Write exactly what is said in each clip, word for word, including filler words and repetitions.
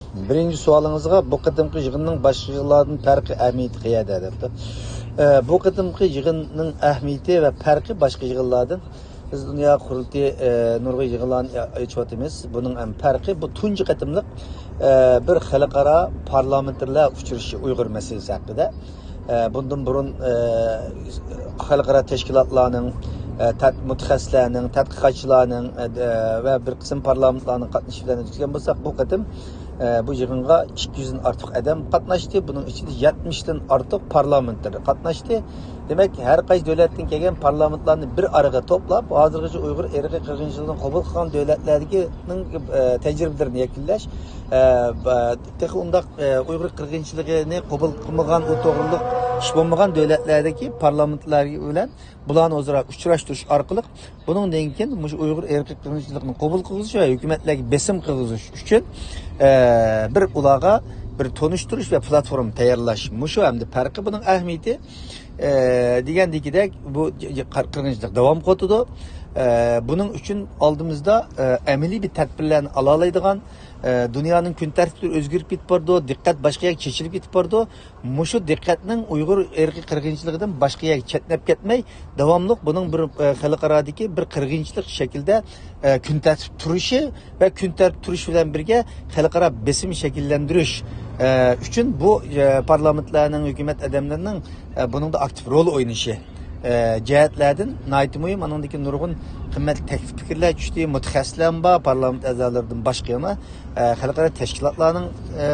بىرىنچى سوئالىڭىزغا، بۇ قېتىمقى يىغىننىڭ باشقا يىغىنلاردىن پەرقى، ئەھمىيىتى قەيەردە دەپتۇ. ئە، بۇ قېتىمقى يىغىننىڭ ئەھمىيىتى ۋە پەرقى باشقا يىغىنلاردىن، بىز دۇنيا قۇرۇلتىيى، ئە، نۇرغۇن يىغىنلارنى ئېچىۋاتىمىز. بۇنىڭ ھەم پەرقى، بۇ تۇنجى قېتىملىق، ئە، بىر خەلقئارا پارلامېنتلار ئۇچرىشىشى ئۇيغۇر مەسىلىسى ھەققىدە. ئە، بۇندىن بۇرۇن، ئە، خەلقئارا تەشكىلاتلارنىڭ، ئە، تەت-، مۇتەخەسسىسلەرنىڭ، تەتقىقاتچىلارنىڭ، ئە، ۋە بىر قىسىم پارلامېنتلارنىڭ قاتنىشىشى بىلەن ئۆتكۈزگەن بولساق، بۇ قېتىم، ئە، بۇ يىغىنغا ئىككى يۈزدىن ئارتۇق ئادەم قاتناشتى. بۇنىڭ ئىچىدە يەتمىشتىن ئارتۇق پارلامېنتلار قاتناشتى. دېمەك، ھەر قايسى دۆلەتتىن كەلگەن پارلامېنتلارنى بىر ئارىغا توپلاپ، ھازىرغىچە ئۇيغۇر ئىرقىي قىرغىنچىلىقىنى قوبۇل قىلغان دۆلەتلەردىكىنىڭ، ئە، تەجرىبىلىرىنى يەكۈنلەش، ئە، بە-، تېخى ئۇنداق، ئە، ئۇيغۇر قىرغىنچىلىقىنى قوبۇل قىلمىغان، ئۇ توغرىلىق ئىش بولمىغان دۆلەتلەردىكى پارلامېنتلار بىلەن بۇلارنى ئۆزئارا ئۇچراشتۇرۇش ئارقىلىق، بۇنىڭدىن كېيىن مۇشۇ ئۇيغۇر ئىرقىي قىرغىنچىلىقىنى قوبۇل قىلغۇزۇش ۋە ھۆكۈمەتلەرگە بېسىم قىلغۇزۇش ئۈچۈن، ئە، بىر ئۇلارغا بىر تونۇشتۇرۇش ۋە پلاتفورما تەييارلاش. مۇشۇ ھەمدە پەرقى، بۇنىڭ ئەھمىيىتى، ئە، دېگەندىكىدەك، بۇ قىرغىنچىلىق داۋام قىلىۋاتىدۇ. ئە، بۇنىڭ ئۈچۈن ئالدىمىزدا، ئە، ئەمەلىي بىر تەدبىرلەرنى ئالالايدىغان، ئە، دۇنيانىڭ كۈن تەرتىپلىرى ئۆزگىرىپ كېتىپ بارىدۇ، دىققەت باشقا يەرگە چېچىلىپ كېتىپ بارىدۇ. مۇشۇ دىققەتنىڭ ئۇيغۇر ئىرقىي قىرغىنچىلىقىدىن باشقا يەرگە چەتنەپ كەتمەي، داۋاملىق بۇنىڭ بىر، ئە، خەلقئارادىكى بىر قىرغىنچىلىق شەكلىدە، ئە، كۈن تەرتىپ تۇرۇشى ۋە كۈن تەرتىپ تۇرۇش بىلەن بىرگە خەلقئارا بېسىم شەكىللەندۈرۈش، ئە، ئۈچۈن بۇ، ئە، پارلامېنتلارنىڭ، ھۆكۈمەت ئادەملىرىنىڭ، ئە، بۇنىڭدا ئاكتىپ رول ئوينىشى، ئە، جەھەتلەردىن ناھايىتى مۇھىم. ئانىڭدىكى نۇرغۇن قىممەتلىك تەكلىپ پىكىرلەر چۈشتى. مۇتەخەسسىسلەرمۇ بار، پارلامېنت ئەزالىرىدىن باشقا يەنە، ئە، خەلقئارا تەشكىلاتلارنىڭ، ئە،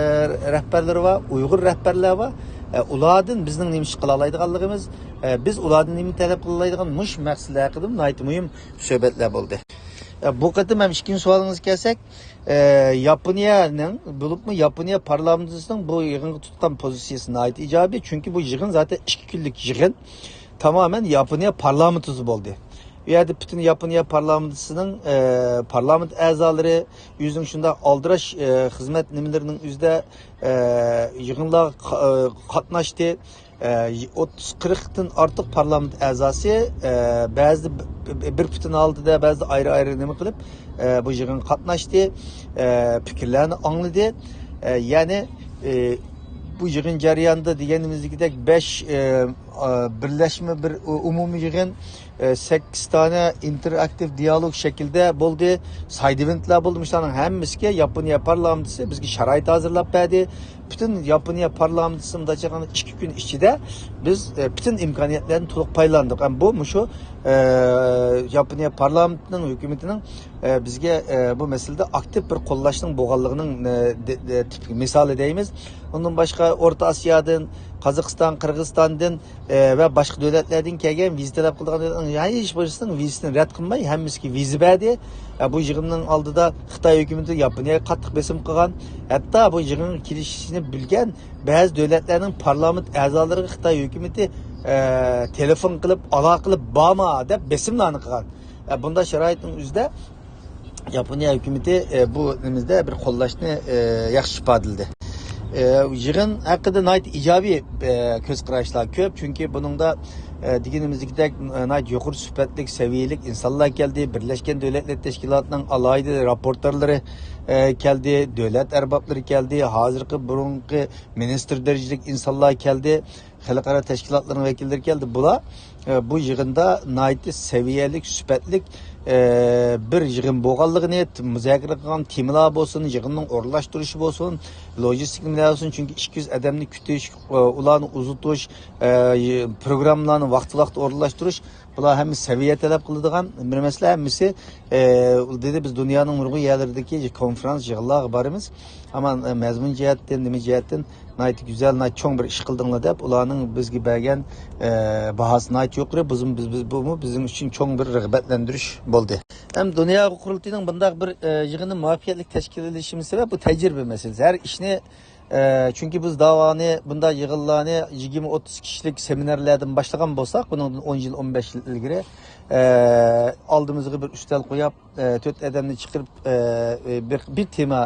رەھبەرلىرى بار، ئۇيغۇر رەھبەرلەر بار. ئە، ئۇلاردىن بىزنىڭ نېمە ئىش قىلالايدىغانلىقىمىز، ئە، بىز ئۇلاردىن نېمە تەلەپ قىلالايدىغان، مۇشۇ مەسىلىلەر ھەققىدە ناھايىتى مۇھىم سۆھبەتلەر بولدى. ئە، بۇ قېتىم ھەم ئىككىنچى سوئالىڭىزغا كەلسەك، ئە، ياپونىيەنىڭ، بولۇپمۇ ياپونىيە پارلامېنتىنىڭ بۇ يىغىنغا تۇتقان پوزىتسىيىسى ناھايىتى ئىجابىي، چۈنكى بۇ يىغىن زاتەن ئىككى كۈنلۈك يىغىن، تامامەن ياپونىيە پارلامېنتىدا بولدى. ئۇ يەردە پۈتۈن ياپونىيە پارلامېنتىنىڭ، ئە، پارلامېنت ئەزالىرى ئۆزىنىڭ شۇنداق ئالدىراش، ئە، خىزمەت نېمىلىرىنىڭ ئۆزىدە، ئە، يىغىنلارغا قا-، ئە، قاتناشتى. ئە، ئوتتۇز قىرىقتىن ئارتۇق پارلامېنت ئەزاسى، ئە، بەزىدە ب-، ب-، بىر پۈتۈن ھالىتىدە، بەزىدە ئايرى-ئايرى نېمە قىلىپ، ئە، بۇ يىغىنغا قاتناشتى، ئە، پىكىرلەرنى ئاڭلىدى. ئە، يەنى، ئە، بۇ يىغىن جەريانىدا دېگىنىمىزدەك بەش، ئە، ئا، بىرلەشمە بىر ئۇ-، ئومۇمىي يىغىن، ئە، سەككىز دانە ئىنتېراكتىپ دىئالوگ شەكلىدە بولدى. سايد ئىۋېنتلار بولدى. مۇشۇلارنىڭ ھەممىسىگە ياپونىيە پارلامېنتىسى بىزگە شارائىت ھازىرلاپ بەردى. پۈتۈن ياپونىيە پارلامېنتىسى مۇنداق ئىككى كۈن ئىچىدە بىز، ئە، پۈتۈن ئىمكانىيەتلەرنى تولۇق پايدىلاندۇق. ھەم بۇ مۇشۇ، ئە، ياپونىيە پارلامېنتىنىڭ، ھۆكۈمىتىنىڭ، ئە، بىزگە، ئە، بۇ مەسىلىدە ئاكتىپ بىر قوللاشنىڭ بولغانلىقىنىڭ، ئە، دە-، دە-، تىپىك مىسالى دەيمىز. ئۇندىن باشقا ئورتا ئاسىيادىن، قازاقىستان، قىرغىزىستاندىن، ئە، ۋە باشقا دۆلەتلەردىن كەلگەن ۋىزا تەلەپ قىلىدىغان دۆلەتنىڭ ھەر ھېچ بىرسىنىڭ ۋىزىسىنى رەت قىلماي، ھەممىسىگە ۋىزا بەردى. ئە، بۇ يىغىننىڭ ئالدىدا خىتاي ھۆكۈمىتى ياپونىيەگە قاتتىق بېسىم قىلغان. ھەتتا بۇ يىغىنغا كېلىشىشىنى بىلگەن بەزى دۆلەتلەرنىڭ پارلامېنت ئەزالىرىغا خىتاي ھۆكۈمىتى، ئە، تېلېفون قىلىپ، ئالاقە قىلىپ، بارما دەپ بېسىملارنى قىلغان. ئە، بۇنداق شارائىتنىڭ ئۆزىدە ياپونىيە ھۆكۈمىتى، ئە، بۇ نېمىزدە بىر قوللاشنى، ئە، ياخشى ئىپادىلىدى. ئە، يىغىن ھەققىدە ناھايىتى ئىجابىي، ئە، كۆز قاراشلار كۆپ، چۈنكى بۇنىڭدا، ئە، دېگىنىمىزدەك، ئە، ناھايىتى يۇقىرى سۈپەتلىك، سەۋىيەلىك ئىنسانلار كەلدى، بىرلەشكەن دۆلەتلەر تەشكىلاتىنىڭ ئالاھىدە راپورتېرلىرى، ئە، كەلدى، دۆلەت ئەربابلىرى كەلدى، ھازىرقى بۇرۇنقى مىنىستىر دەرىجىلىك ئىنسانلار كەلدى. خەلقئارا تەشكىلاتلارنىڭ ۋەكىللىرى كەلدى. بۇلار، ئە، بۇ يىغىندا ناھايىتى سەۋىيەلىك، سۈپەتلىك، ئە، بىر يىغىن بولغانلىقىنى، مۇزاكىرە قىلغان تېمىلار بولسۇن، يىغىننىڭ ئورۇنلاشتۇرۇشى بولسۇن، لوجىستىك نېمىلەر بولسۇن، چۈنكى ئىككى يۈز ئادەمنى كۈتۈش، ئە، ئۇلارنى ئۇزىتىش، ئە، پروگراممىلارنى ۋاقتى-ۋاقتىدا ئورۇنلاشتۇرۇش، بۇلار ھەممىسى سەۋىيە تەلەپ قىلىدىغان بىر مەسىلە. ھەممىسى، ئە، دېدى، بىز دۇنيانىڭ نۇرغۇن يەرلىرىدىكى كونفرانس، يىغىنلارغا بارىمىز. ئەمما، ئە، مەزمۇن جەھەتتىن، نېمە جەھەتتىن ناھايىتى گۈزەل، ناھايىتى چوڭ بىر ئىش قىلدىڭلار دەپ، ئۇلارنىڭ بىزگە بەرگەن، ئە، باھاسى ناھايىتى يۇقىرى. بىزمۇ، بىز، بىز، بۇمۇ بىزنىڭ ئۈچۈن چوڭ بىر رىغبەتلەندۈرۈش بولدى. ھەم دۇنيا قۇرۇلتىيىنىڭ بۇنداق بىر، ئە، يىغىننى مۇۋەپپەقىيەتلىك تەشكىللىشىمىز سەۋەب بۇ تەجرىبە مەسىلىسى. ھەر ئىشنى، ئە، چۈنكى بىز داۋانى، بۇنداق يىغىنلارنى يىگىرمە ئوتتۇز كىشىلىك سېمىنارلاردىن باشلىغان بولساق، بۇنىڭدىن ئون يىل، ئون بەش يىل ئىلگىرى، ئە، ئالدىمىزغا بىر ئۈستەل قويۇپ، ئە، تۆت ئادەمنى چىقىرىپ، ئە، بىر، بىر تېما،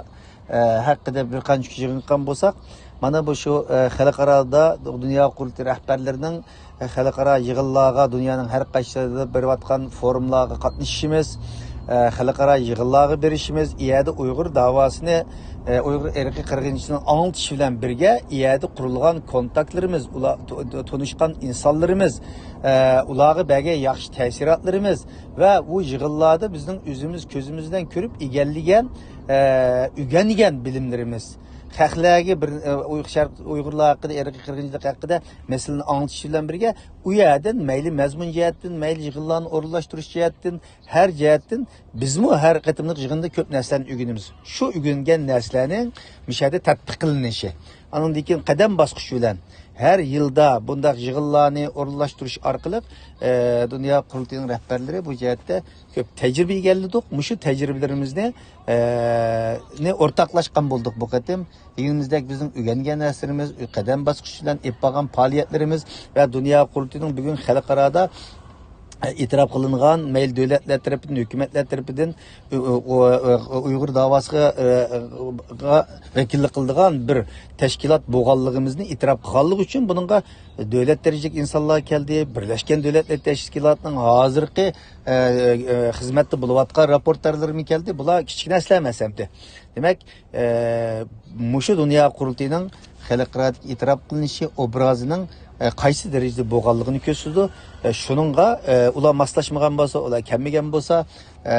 ئە، ھەققىدە بىر قانچە يىغىن قىلغان بولساق، مانا بۇ شۇ، ئە، خەلقئارادا دۇنيا قۇرۇلتىيى رەھبەرلىرىنىڭ، ئە، خەلقئارا يىغىنلارغا، دۇنيانىڭ ھەر قايسى جايىدا بېرىۋاتقان فورۇملارغا قاتنىشىشىمىز، ئە، خەلقئارا يىغىنلارغا بېرىشىمىز، ئۇ يەردە ئۇيغۇر داۋاسىنى، ئە، ئۇيغۇر ئىرقىي قىرغىنچىلىقىنى ئاڭلىتىش بىلەن بىرگە، ئۇ يەردە قۇرۇلغان كونتاكتلىرىمىز، ئۇلار، تو-، تو-، تونۇشقان ئىنسانلىرىمىز، ئە، ئۇلارغا بەرگەن ياخشى تەسىراتلىرىمىز ۋە ئۇ يىغىنلاردا بىزنىڭ ئۆزىمىز كۆزىمىز بىلەن كۆرۈپ ئىگىلىگەن، ئە، ئۆگەنگەن بىلىملىرىمىز. خەقلەرگە بىر، ئە، ئۇيغۇر شەرق، ئۇيغۇرلار ھەققىدە، ئىرقىي قىرغىنچىلىق ھەققىدە مەسىلىنى ئاڭلىتىش بىلەن بىرگە، ئۇ يەردىن مەيلى مەزمۇن جەھەتتىن، مەيلى يىغىنلارنى ئورۇنلاشتۇرۇش جەھەتتىن، ھەر جەھەتتىن بىزمۇ ھەر قېتىملىق يىغىندا كۆپ نەرسىلەرنى ئۆگىنىمىز. شۇ ئۆگەنگەن نەرسىلەرنىڭ مۇشۇ يەردە تەتبىق قىلىنىشى. ئاندىن كېيىن قەدەم باسقۇچ بىلەن ھەر يىلدا بۇنداق يىغىنلارنى ئورۇنلاشتۇرۇش ئارقىلىق، ئە، دۇنيا قۇرۇلتىيىنىڭ رەھبەرلىرى بۇ جەھەتتە كۆپ تەجرىبە ئىگىلىدۇق. مۇشۇ تەجرىبىلىرىمىزنى، ئە، نى ئورتاقلاشقان بولدۇق بۇ قېتىم. دېگىنىمىزدەك، بىزنىڭ ئۆگەنگەن نەرسىلىرىمىز، قەدەم باسقۇچ بىلەن ئېلىپ بارغان پائالىيەتلىرىمىز ۋە دۇنيا قۇرۇلتىيىنىڭ بۈگۈن خەلقئارادا، ئە، ئېتىراپ قىلىنغان، مەيلى دۆلەتلەر تەرىپىدىن، ھۆكۈمەتلەر تەرىپىدىن، ئۇ، ئۇ، ئۇ، ئۇيغۇر داۋاسىغا، ئە، غا ۋەكىللىك قىلىدىغان بىر تەشكىلات بولغانلىقىمىزنى ئېتىراپ قىلغانلىقى ئۈچۈن بۇنىڭغا دۆلەت دەرىجىلىك ئىنسانلار كەلدى، بىرلەشكەن دۆلەتلەر تەشكىلاتىنىڭ ھازىرقى، ئە، ئە، خىزمەتتە بولۇۋاتقان راپورتېرلىرىمۇ كەلدى. بۇلار كىچىك نەرسىلەر ئەمەس ئەمدى. دېمەك، ئە، مۇشۇ دۇنيا قۇرۇلتىيىنىڭ خەلقئارادىكى ئېتىراپ قىلىنىشى ئوبرازىنىڭ، ئە، قايسى دەرىجىدە بولغانلىقىنى كۆرسىتىدۇ. ئە، شۇنىڭغا، ئە، ئۇلار ماسلاشمىغان بولسا، ئۇلار كەلمىگەن بولسا، ئە،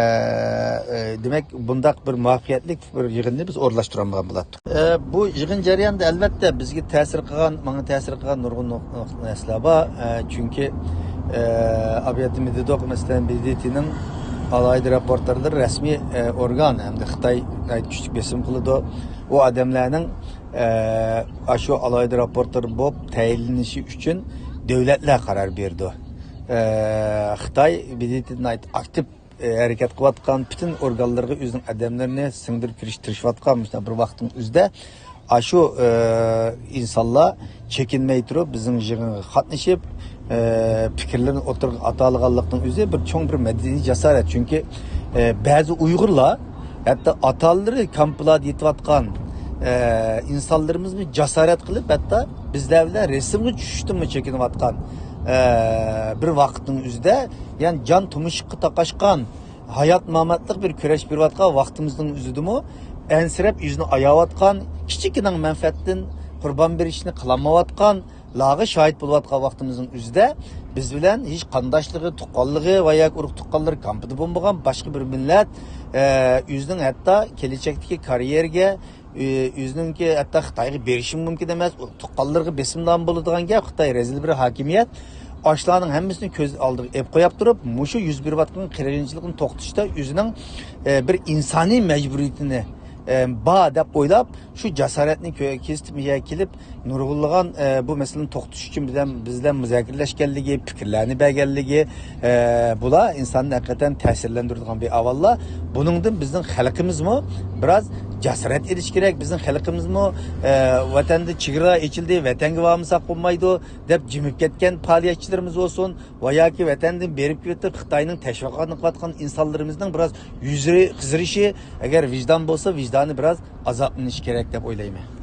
ئە، دېمەك، بۇنداق بىر مۇۋەپپەقىيەتلىك بىر يىغىننى بىز ئورۇنلاشتۇرالمىغان بولاتتۇق. ئە، بۇ يىغىن جەريانىدا، ئەلۋەتتە، بىزگە تەسىر قىلغان، ماڭا تەسىر قىلغان نۇرغۇن نۇق-، نۇق-، نەرسىلەر بار. ئە، چۈنكى، ئە، ئابىيەتتە مېدىدوق، مەسىلەن، بې دې تېنىڭ ئالاھىدە راپورتېرلىرى رەسمىي، ئە، ئورگان ھەمدە خىتاي ناھايىتى كۈچلۈك بېسىم قىلىدۇ. ئۇ ئادەملەرنىڭ، ئە، ئاشۇ ئالاھىدە راپورتېر بولۇپ تەيىنلىنىشى ئۈچۈن دۆلەتلەر قارار بېرىدۇ. ئە، خىتاي بې دې تېدە ناھايىتى ئاكتىپ، ئە، ھەرىكەت قىلىۋاتقان، پۈتۈن ئورگانلىرىغا ئۆزىنىڭ ئادەملىرىنى سىڭدۈرۈپ كىرىشكە تىرىشىۋاتقان مۇشۇنداق بىر ۋاقىتنىڭ ئۆزىدە ئاشۇ، ئە، ئىنسانلار چېكىنمەي تۇرۇپ بىزنىڭ يىغىنغا قاتنىشىپ، ئە، پىكىرلىرىنى ئوتتۇرىغا ئاتالىغانلىقنىڭ ئۆزى بىر چوڭ بىر مەدەنىي جاسارەت. چۈنكى، ئە، بەزى ئۇيغۇرلار، ھەتتا ئاتالىرى كامپلاردا يېتىۋاتقان، ئە، ئىنسانلىرىمىزمۇ جاسارەت قىلىپ، ھەتتا بىزلەر بىلەن رەسىمگە چۈشۈشتىنمۇ چېكىنىۋاتقان، ئە، بىر ۋاقىتنىڭ ئۆزىدە، يەنى جان تۇمشۇققا تاقاشقان، ھايات-ماماتلىق بىر كۈرەش بېرىۋاتقان ۋاقتىمىزنىڭ ئۆزىدىمۇ ئەنسىرەپ، ئۆزىنى ئاياۋاتقان، كىچىككىنە مەنپەئەتتىن قۇربان بېرىشنى قىلالمايۋاتقانلارغا شاھىت بولۇۋاتقان ۋاقتىمىزنىڭ ئۆزىدە، بىز بىلەن ھېچ قانداشلىقى، تۇغقانلىقى ۋە ياكى ئۇرۇق-تۇغقانلىرى كامپىدا بولمىغان باشقا بىر مىللەت، ئە، ئۆزىنىڭ ھەتتا كېلەچەكتىكى كاريېرىگە، ئۆ-، ئۆزىنىڭكى ھەتتا خىتايغا بېرىشىمۇ مۇمكىن ئەمەس، تۇغقانلىرىغا بېسىملارمۇ بولىدىغان گەپ. خىتاي رەزىل بىر ھاكىمىيەت. ئاشۇلارنىڭ ھەممىسىنى كۆز ئالدىغا ئېلىپ قويۇپ تۇرۇپ، مۇشۇ يۈز بېرىۋاتقان قىرغىنچىلىقنى توختىتىشتا ئۆزىنىڭ، ئە، بىر ئىنسانىي مەجبۇرىيىتىنى، ئە، بار دەپ ئويلاپ، شۇ جاسارەتنى كۆ-، كۆرسىتىپ، مۇشۇ يەرگە كېلىپ، نۇرغۇنلىغان، ئە، بۇ مەسىلىنى توختىتىش ئۈچۈن بىلەن، بىز بىلەن مۇزاكىرىلەشكەنلىكى، پىكىرلەرنى بەرگەنلىكى، ئە، بۇلار ئىنساننى ھەقىقەتەن تەسىرلەندۈرىدىغان بىر ئەھۋاللار. بۇنىڭدىن بىزنىڭ خەلقىمىزمۇ بىراز جاسارەت ئېلىش كېرەك. بىزنىڭ خەلقىمىزمۇ، ئە، ۋەتەندە چېگرا ئېچىلدى، ۋەتەنگە بارمىساق بولمايدۇ، دەپ جىمىپ كەتكەن پائالىيەتچىلىرىمىز بولسۇن ۋە ياكى ۋەتەندىن بېرىپ كېتىپ، خىتاينىڭ تەشۋىقاتىنى قىلىۋاتقان ئىنسانلىرىمىزنىڭ بىراز يۈزى قىزىرىشى، ئەگەر ۋىجدان بولسا، ۋىجدانى بىراز ئازابلىنىشى كېرەك دەپ ئويلايمەن.